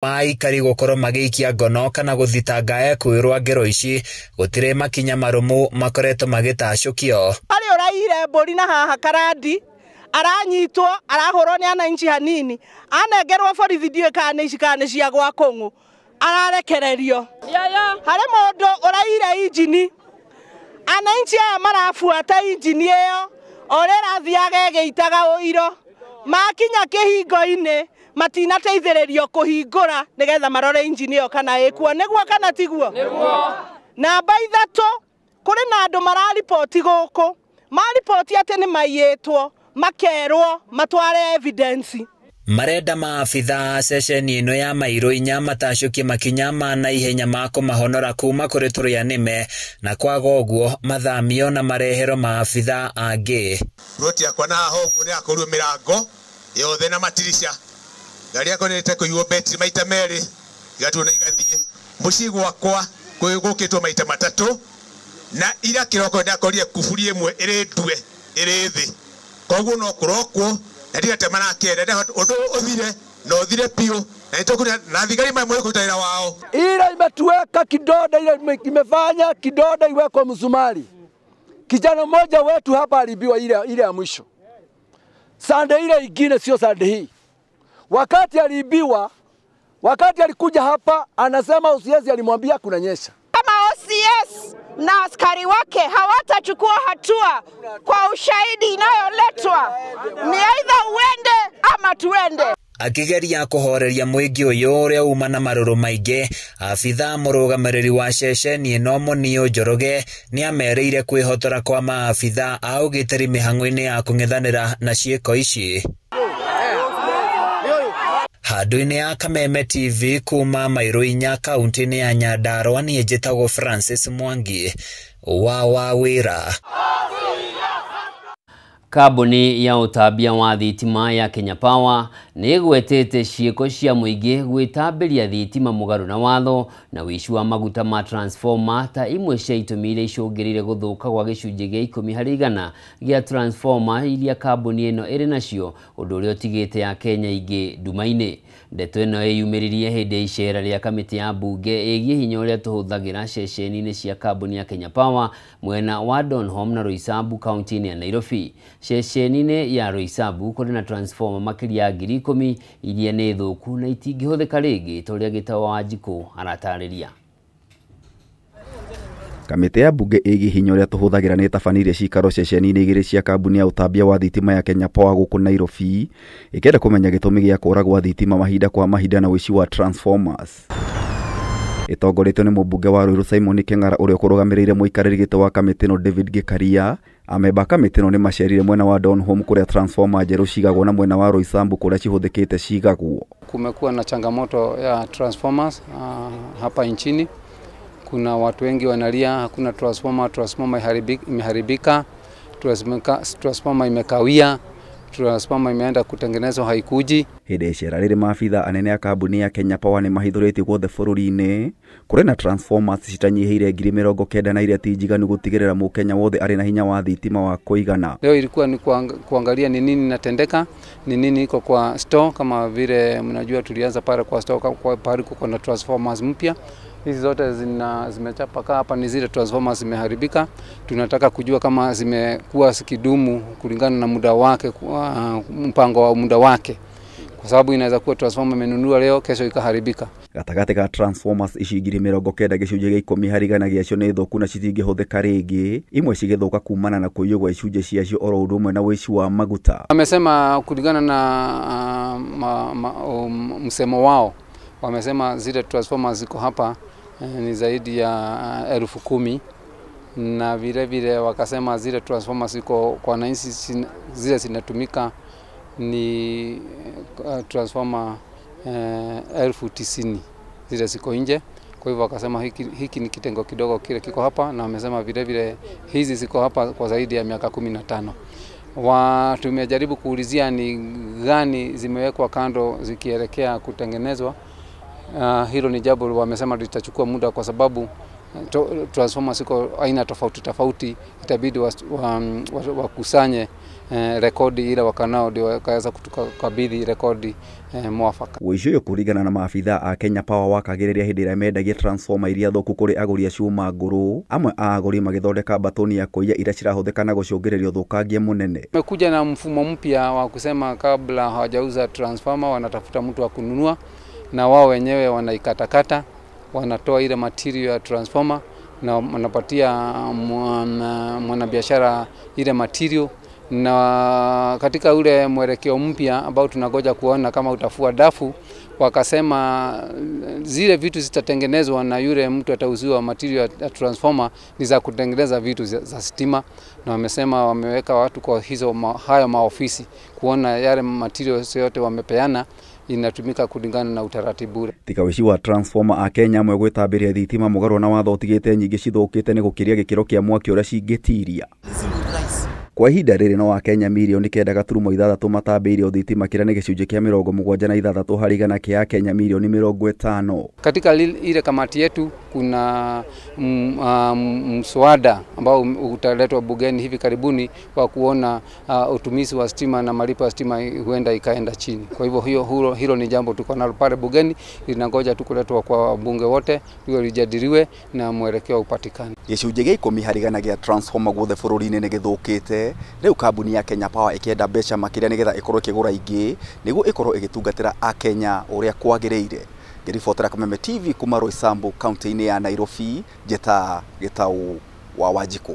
Aikari gũkorwo magĩikia ngono kana gũthitanga ekwĩrwo ngero ici gũtirĩ makinya marũmu makoretwo magĩtacũkio. Harĩ ũraiyire mbũri na haha Karandi aranyitwo arahũrwo nĩ ananchi hanini anengerwo borithi ndiũĩ kana nĩ ici kana nĩ cia gwa kũng'ũ ararekererio. Harĩ mũndũ ũraiyire injini, ananchi aya marabuata injini ĩyo o ũrĩa ĩrathiaga ĩgĩitaga ũiro, makinya kĩhingo-inĩ matinateithĩrĩrio kũhingũra nĩgetha marore injini ĩyo kana ĩkuo, nĩguo kana tiguo? Namba ithatũ, kũrĩ na andũ marariboti gũkũ, mariboti atĩ nĩ maiyĩtwo, makerwo matware evidence. Marenda maabithaa ceceni ĩno ya mairũ inya matacũkie makinya ma naihenya ma kũmahonora kuma kũrĩ tũrĩa nĩme na kwaga ũguo mathamio na mareherwo maabithaa angĩ. Roti yakwa na haha ũguo nĩ yakũrirwo mĩrango yothe na matirisha. Ngari yakwa nĩ ĩte betri maita merĩ igatuo na igathiĩ. Mũciĩ gwakwa gũkĩtwo maita matatũ na ira kĩroko ndakorire kuburi ĩmwe ĩrĩ ndue ĩrĩ thĩ. Koguo no kũrokwo na ndirete marakĩenda ũndũ ũthire na ũthire biũ na nĩtũkũrĩa na thigari mamwe kũruta wĩra wao. Ila imetuweka kidonda, ile imefanya kidonda iwekwe msumari. Kijana mmoja wetu hapa alibiwa ile ya mwisho. Sande ile ingine sio sande hii. Wakati aliibiwa, wakati alikuja hapa anasema OCS alimwambia kunanyesha. Kama OCS na askari wake hawatachukua hatua kwa ushahidi inayoletwa, ni aidha uende ama tuende. Akigeria kũhoreria mũingĩ ũyũ ũrĩa uma na marũrũ maingĩ, abithaa mũrũgamĩrĩri wa ceceni ĩno Mũnio Njoroge nĩamerĩire kwĩhotora kwa maabithaa a ũgitĩri mĩhang'o-inĩ ya kũng'ethanĩra na ciĩko ici. Handũ-inĩ ya Kameme TV kuma mairũ inya kaunti-inĩ ya Nyandarua, niĩ njĩtagwo Francis Mwangi wa Wawĩra. Kambuni ya ũtambia wa thitima ya Kenya Power nĩ ĩgwetete ciĩko cia mũingĩ gwĩtambĩria thitima mũgarũ na watho na ũici wa maguta ma transformer ta imwe cia itũmi iria icũngĩrĩire gũthũka gwa gĩcunjĩ gĩa 10% gĩa transformer iria kambuni ĩno ĩrĩ nacio, ũndũ ũrĩa ũtigĩte Akenya aingĩ nduma-inĩ. Ndeto ĩno ĩyumĩririe hĩndĩ ya icera rĩa kamĩtĩ ya mbunge ĩgiĩ hinya ũrĩa tũhũthagĩra ceceni-inĩ cia kambuni ya Kenya Power mwena wa Donholm na Roysambu kaunti-inĩ ya Nairobi. Ceceni-inĩ ya Roysambu kũrĩ na transformer makĩria ya 10,000 iria nĩ thũku na itingĩhũthĩka rĩngĩ ta ũrĩa Gĩtaũ wa Wanjikũ aratarĩria. Kamĩtĩ ya mbunge ĩgiĩ hinya ũrĩa tũhũthagĩra nĩ ĩtabanirie cikaro ceceni-inĩ igĩrĩ cia kambuni ya ũtambia wa thitima ya Kenya Power gũkũ Nairobi, ĩkĩenda kũmenya gĩtũmi gĩa kũra gwa thitima mahinda kwa mahinda na ũici wa transformers. Ĩtongoretio nĩ mũmbunge wa Ruiru Simon Kĩng'ara ũrĩa ũkũrũgamĩrĩire mũikarĩri gĩtĩ wa kamĩtĩ ĩno David Gĩkaria. Amemba a kamĩtĩ ĩno nĩ macerire mwena wa Donholm kũrĩa transformer njerũ cigagwo na mwena wa Roysambu kũrĩa cihũthĩkĩte cigagwo. Kumekuwa na changamoto ya transformers hapa nchini. Kuna watu wengi wanalia hakuna transformer, transformer imeharibika, transformer imekawia, transformer imeenda kutengenezwa haikuji. Hĩndĩ icera rĩrĩ maabitha anene a kambuni ya Kenya Power nĩ mahithũrĩtie guothe bũrũri-inĩ kũrĩ na transformers citanyihĩire 90,000 na iria ti njiganu gũtigĩrĩra mũkenya wothe arĩ na hinya wa thitima wa kũigana. Leo ilikuwa ni kuangalia ni nini inatendeka, ni nini iko kwa store. Kama vile mnajua tulianza pale kwa store, kwa pale kuko na transformers mpya. Hizi zote zimechapaka hapa ni zile transformers zimeharibika. Tunataka kujua kama zimekuwa zikidumu kulingana na muda wake, mpango wa muda wake, kwa sababu inaweza kuwa transformer imenunua leo kesho ikaharibika. Gatagatĩ ka transformers ici 90,000 gĩcunjĩ gĩa 10% gĩacio nĩ thũku na citingĩhũthĩka rĩngĩ, imwe cigĩthũka kumana na kũiywo gwa icunjĩ ciacio oro ũndũ ũmwe na ũici wa maguta. Amesema kulingana na msemo wao, wamesema zile transformers ziko hapa ni zaidi ya 10,000, na vile vile wakasema zile transformers ziko kwa wananchi zile zinatumika ni transformer 90,000 zile ziko nje. Kwa hivyo wakasema hiki ni kitengo kidogo kile kiko hapa, na wamesema vile vile hizi ziko hapa kwa zaidi ya miaka 15. Tumejaribu kuulizia ni gani zimewekwa kando zikielekea kutengenezwa. Hilo ni jambo wamesema litachukua muda kwa sababu Transformer ziko aina tofauti tofauti, itabidi wakusanye rekodi ile wakanao ndio wakaweza kutukabidhi rekodi mwafaka. Ũici ũyũ kũringana na maabithaa a Kenya Power wakagĩrĩria hĩndĩ ĩrĩa mendagia transformer iria thũku kũrĩ agũri a cuma ngũrũ, amwe a agũri magĩthondeka mbatũni ya kũiya iria cirahũthĩka na gũcũngĩrĩria ũthũkangia mũnene. Wamekuja na mfumo mpya wa kusema kabla hawajauza transformer wanatafuta mtu wa kununua, na wao wenyewe wanaikatakata, wanatoa ile material ya transformer na wanapatia mwanabiashara ile material. Na katika ule mwelekeo mpya ambao tunangoja kuona kama utafua dafu, wakasema zile vitu zitatengenezwa na yule mtu atauziwa material ya transformer ni za kutengeneza vitu za stima, na wamesema wameweka watu kwa hizo hayo maofisi kuona yale materials yote wamepeana inatumika kulingana na utaratibu ule. Tiga ũici wa transformer a Kenya amwe gwĩtambĩria thitima mũgarũ na watho ũtigĩte nyingĩ cithũkĩte nĩ gũkĩria gĩkĩro kĩa mwaki ũrĩa cingĩtiria. Kwa ihinda rĩrĩ no akenya mirioni 9.6 matambĩirio thitima kĩrĩa nĩ gĩcunjĩ kĩa 76 harĩ igana kĩa akenya mirioni 50. Katika ile kamati yetu kuna mswada ambao utaletwa bungeni hivi karibuni wa kuona utumizi wa stima na malipo ya stima huenda ikaenda chini. Kwa hivyo hilo ni jambo tuko nalo pale bungeni, linangoja tu kuletwa kwa wabunge wote ndio lijadiliwe na mwelekeo upatikane. Gĩcunjĩ gĩa 10 harĩ igana gĩa transformer guothe bũrũri-inĩ nĩ gĩthũkĩte. Rĩu kambuni ya Kenya Power ĩkĩenda mbeca makĩria nĩgetha ĩkorwo ĩkĩgũra ingĩ nĩguo ĩkorwo ĩgĩtungatĩra akenya ũrĩa kwagĩrĩire. Ngĩribotera Kameme TV kuma Roysambu kaunti-inĩ ya Nairobi, njĩta Gĩtaũ wa Wanjikũ.